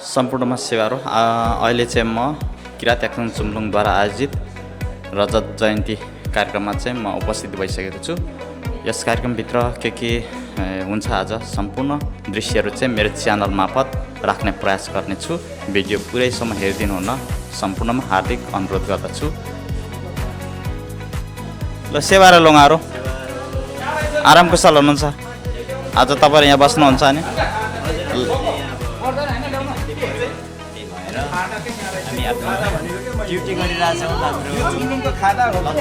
सम्पूर्णमा सेवारो अहिले चाहिँ म किरात याक्थुङ चुम्लुङद्वारा आयोजित रजत जयन्ती कार्यक्रममा चाहिँ म उपस्थित भइसकेको छु। यस कार्यक्रमभित्र के हुन्छ आज सम्पूर्ण दृश्यहरू चाहिँ मेरो च्यानल मार्फत राख्ने प्रयास गर्नेछु। भिडियो पुरैसम्म हेरिदिनु हुन सम्पूर्णमा हार्दिक अनुरोध गर्दछु। ल सेवा र लोङारो आराम कुशल हुनुहुन्छ? आज तपाईहरु यहाँ बस्नुहुन्छ नि? ड्युटी गरिरहेछौँ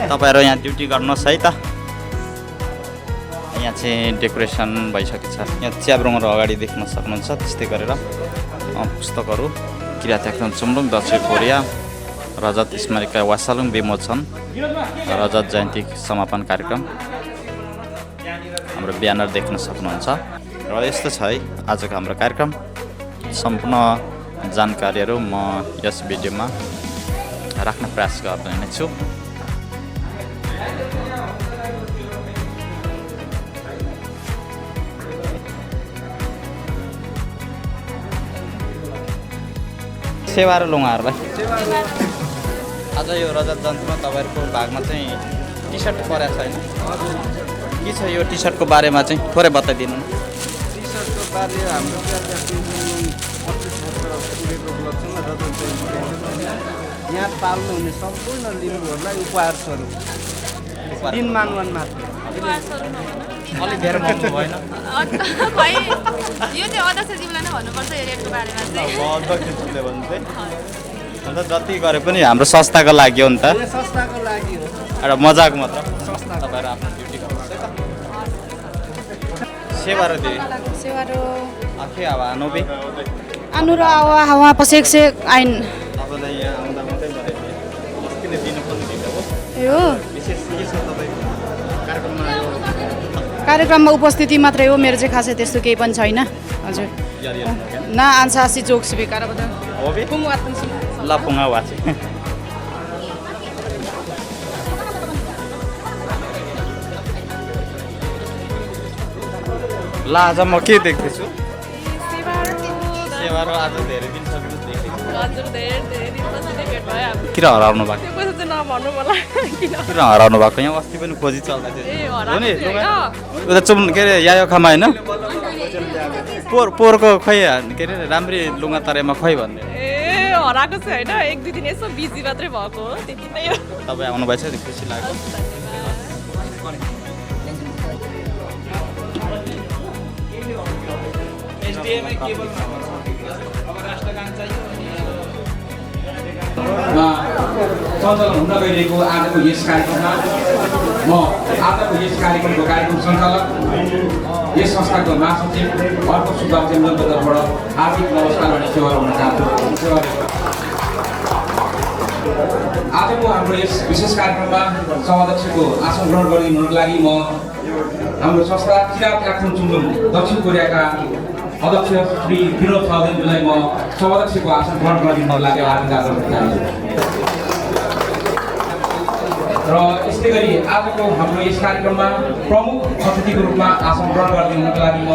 तपाईहरु यहाँ ड्युटी गर्नुहोस् है त। यहाँ चाहिँ डेकोरेसन भइसकेको छ। यहाँ च्याब्रुङहरु अगाडि देख्न सक्नुहुन्छ। त्यस्तै गरेर पुस्तकहरु किरात याक्थुङ चुम्लुङ दक्षिण कोरिया रजत स्मारिका वासालुङ विमोचन रजत जयन्ती समापन कार्यक्रम हाम्रो ब्यानर देख्न सक्नुहुन्छ। र यस्तो छ है आजको हाम्रो कार्यक्रम। सम्पूर्ण जानकारीहरू म यस भिडियोमा राख्न प्रयास गर्ने छु। सेवा र लुङाहरूलाई आज यो रजत जयन्तीमा तपाईँहरूको भागमा चाहिँ टी सर्ट परेको छैन? के छ यो टी सर्टको बारेमा चाहिँ थोरै बताइदिनु न। टी सर्टको बारे हाम्रो यहाँ पाल्नुहुने सम्पूर्ण लिम्बूहरूलाई उपहार स्वरूप दिन मानवन मात्र अलिक धेरै महँगो भएन? खै यो चाहिँ अध्यक्षज्यूलाई नै भन्नुपर्छ यो रेटको बारेमा चाहिँ। अन्त जति गरे पनि हाम्रो संस्थाको लागि हो नि त, संस्थाको लागि हो, एउटा मजाक मात्र। तपाईँहरू आफ्नो ड्युटी गर्नुहोस् है त। सेवा र दिदी सेवारो आखे आवा नोबे अनुरा आवा हावा पसेक से आइन तपाईँलाई यहाँ आउँदा मात्रै मलाई किन दिनुपर्ने दिँदा हो? यो विशेष के छ तपाईँको कार्यक्रममा? कार्यक्रममा उपस्थिति मात्रै हो, मेरो चाहिँ खासै त्यस्तो केही पनि छैन। हजुर न आन्सासी जोक सिबिकार बता हो बे पुङ वातन सि ल पुङा वाचे। ल आज म के देख्दैछु? सेवा र आज धेरै दिन सकेपछि देखेको। हजुर धेरै दिनपछि भेट भयो हाम्रो। किन हराउनु भएको? त्यो पैसा चाहिँ नभन्नु मलाई किन किन हराउनु भएको? यहाँ अस्ति पनि खोजी चल्दै थियो। ए हो हराएको नि थियो होइन? उता चुम के अरे यायोखामा होइन पोहोरको खै के अरे राम्री लुगा तरेमा खै भन्ने। ए हराएको छ होइन, एक दुई दिन यसो बिजी मात्रै भएको हो, त्यति नै हो। तपाईँ आउनु भएछ नि, खुसी लाग्यो। सञ्चालन हुन गइरहेको आजको यस कार्यक्रममा म आजको यस कार्यक्रमको कार्यक्रम सञ्चालक यस संस्थाको महासचिव अर्को सुब्बा चेम्बरको तर्फबाट हार्दिक नमस्कार अनि सेवा गर्न चाहन्छु। आजको हाम्रो यस विशेष कार्यक्रममा सभाध्यक्षको आसन ग्रहण गरिदिनुको लागि म हाम्रो संस्था किरात याक्थुङ चुम्लुङ दक्षिण कोरियाका अध्यक्ष श्री विनोद साउदेनजीलाई म सभाध्यक्षको आसन ग्रहण गरिदिनुको लागि हार्दिक आग्रह गर्न चाहन्छु। र यस्तै गरी आजको हाम्रो यस कार्यक्रममा प्रमुख अतिथिको रूपमा आसन ग्रहण गरिदिनुको लागि म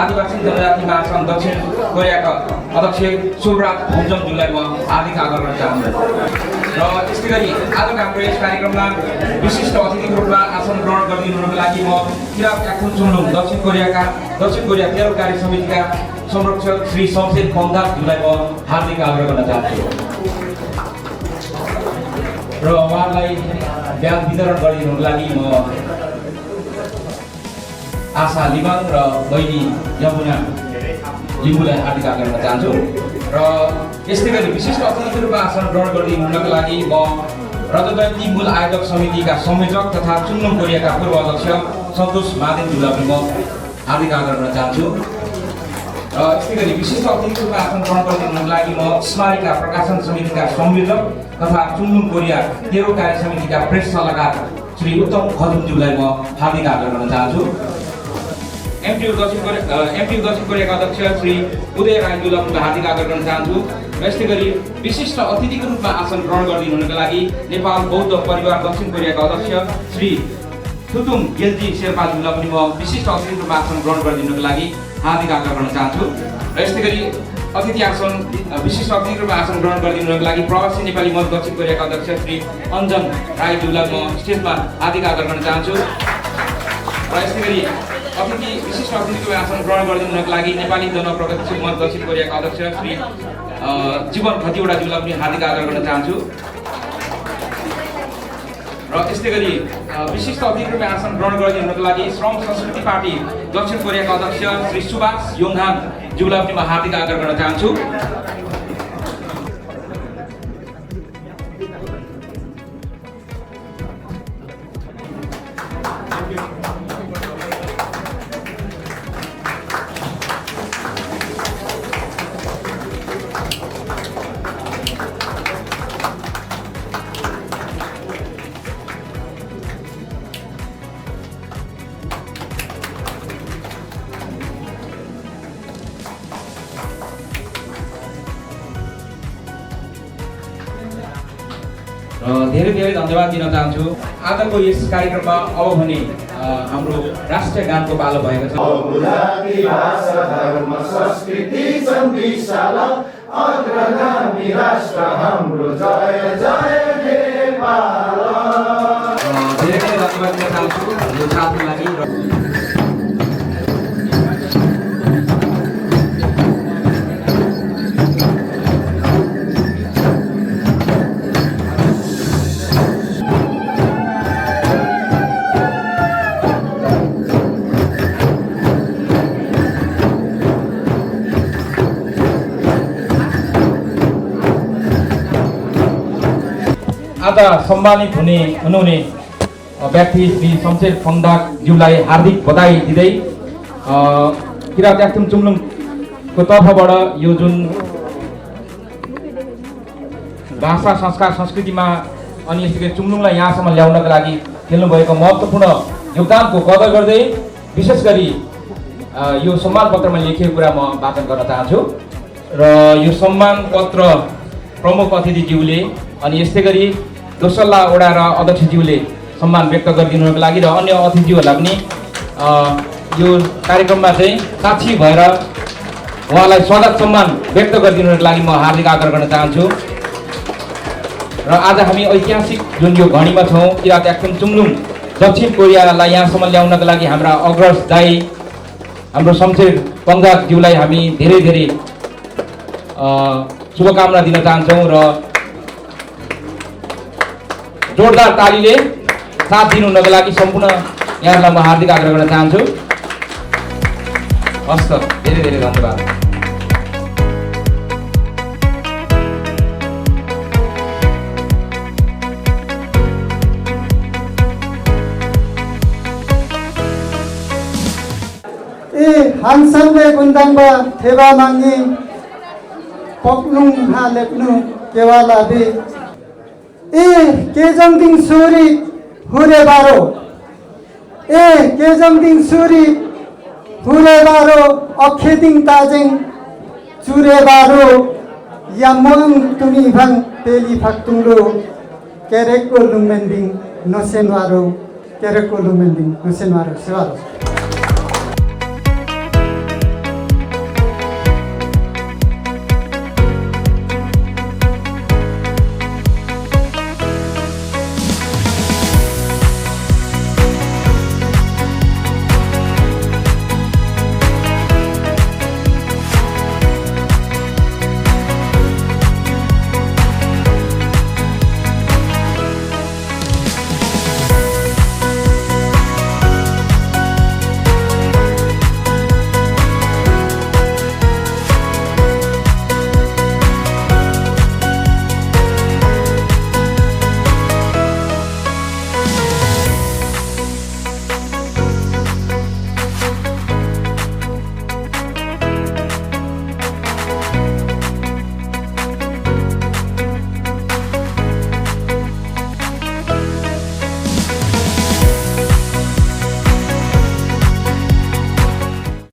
आदिवासी जनजाति महासङ्घ दक्षिण कोरियाका अध्यक्ष सुब्रात भुमजङज्यूलाई म हार्दिक आग्रह गर्न चाहन्छु। र यस्तै गरी आजको हाम्रो यस कार्यक्रममा विशिष्ट अतिथिको रूपमा आसन ग्रहण गरिदिनुको लागि म किरात याक्थुङ चुम्लुङ दक्षिण कोरिया तेह्र कार्य समितिका संरक्षक श्री शमशेर पन्दासज्यूलाई म हार्दिक आग्रह गर्न चाहन्छु। र उहाँलाई ब्याज वितरण गरिदिनुको लागि म आशा लिमन र बहिनी यमुना लिम्बूलाई हार्दिक आग्रह गर्न चाहन्छु। र यस्तै गरी विशिष्ट अतिथिको रूपमा आसन ग्रहण गरिदिनुको लागि म रजत जयन्ती मूल आयोजक समितिका संयोजक तथा चुम्लुङ कोरियाका पूर्व अध्यक्ष सन्तोष महादेवज्यूलाई पनि म हार्दिक आग्रह गर्न चाहन्छु। र यस्तै गरी विशिष्ट अतिथिको रूपमा आसन ग्रहण गरिदिनुको लागि म स्मारिका प्रकाशन समितिका संयोजक तथा चुम्लुङ कोरिया तेह्र कार्य समितिका प्रेस सल्लाहकार श्री उत्तम खजुमज्यूलाई म हार्दिक आग्रह गर्न चाहन्छु। एमटियू दक्षिण कोरियाका अध्यक्ष श्री उदय राईज्यूलाई पनि हार्दिक आग्रह गर्न चाहन्छु। र यस्तै गरी विशिष्ट अतिथिको रूपमा आसन ग्रहण गरिदिनुको लागि नेपाल बौद्ध परिवार दक्षिण कोरियाका अध्यक्ष श्री थुतुङ गेल्जी शेर्पाज्यूलाई पनि म विशिष्ट अतिथिको रूपमा आसन ग्रहण गरिदिनुको लागि हार्दिक आग्रह गर्न चाहन्छु। र यस्तै गरी अतिथि आसन विशिष्ट अतिथिको रूपमा आसन ग्रहण गरिदिनुको लागि प्रवासी नेपाली मत दक्षिण कोरियाका अध्यक्ष श्री अञ्जन राईज्यूलाई म स्टेजमा हार्दिक आदर गर्न चाहन्छु। र यस्तै गरी विशिष्ट अतिथिको आसन ग्रहण गरिदिनुको लागि नेपाली जनप्रगतिशील मत दक्षिण कोरियाका अध्यक्ष श्री जीवन खतिवडाज्यूलाई पनि हार्दिक आदर गर्न चाहन्छु। र त्यस्तै गरी विशिष्ट अतिथिको रूपमा आसन ग्रहण गरिदिनुको लागि श्रम संस्कृति पार्टी दक्षिण कोरियाका अध्यक्ष श्री सुभाष योङहान ज्यूलाई पनि म हार्दिक आदर गर्न चाहन्छु। धेरै धेरै धन्यवाद दिन चाहन्छु। आजको यस कार्यक्रममा अब भने हाम्रो राष्ट्रिय गानको पालो भएको छ। धेरै धेरै धन्यवाद दिन चाहन्छु यो साथको लागि। आज सम्मानित हुनुहुने व्यक्ति श्री शमशेर फङदाज्यूलाई हार्दिक बधाई दिँदै किराँत याक्थुम चुम्लुङको तर्फबाट यो जुन भाषा संस्कार संस्कृतिमा अनि यसरी चुम्लुङलाई यहाँसम्म ल्याउनका लागि खेल्नुभएको महत्त्वपूर्ण योगदानको कदर गर्दै विशेष गरी यो सम्मान पत्रमा लेखिएको कुरा म वाचन गर्न चाहन्छु। र यो सम्मान पत्र प्रमुख अतिथिज्यूले अनि यस्तै गरी दोसल्ला वडा र अध्यक्षज्यूले सम्मान व्यक्त गरिदिनुको लागि र अन्य अतिथिज्यूहरूलाई पनि यो कार्यक्रममा चाहिँ साक्षी भएर उहाँलाई स्वागत सम्मान व्यक्त गरिदिनुको लागि म हार्दिक आग्रह गर्न चाहन्छु। र आज हामी ऐतिहासिक जुन यो घडीमा छौँ, किराँत याक्थुम चुम्लुङ दक्षिण कोरियालाई यहाँसम्म ल्याउनका लागि हाम्रा अग्रज दाई हाम्रो शमशेर फङदाज्यूलाई हामी धेरै धेरै शुभकामना दिन चाहन्छौँ र जोरदार तालीले साथ दिनुहुनको लागि सम्पूर्ण यहाँहरूलाई म हार्दिक आग्रह गर्न चाहन्छु। हस् त, धेरै धेरै धन्यवाद। ए हानसामले गुन्दाङबा थेबा माङ्गी पक्लुङ हा लेप्नु केवाला बे ए केजङदिङ सुरी हुरे बारो ए केजङदिङ सुरी हुरे बारो अखेदिङ ताजेङ चुरे बारो या मङ तुमी भङ पेली फाक्तुङलो केरेको लुमेन्दिङ नसेनवारो केरेको लुमेन्दिङ नसेनवारो सेवारो।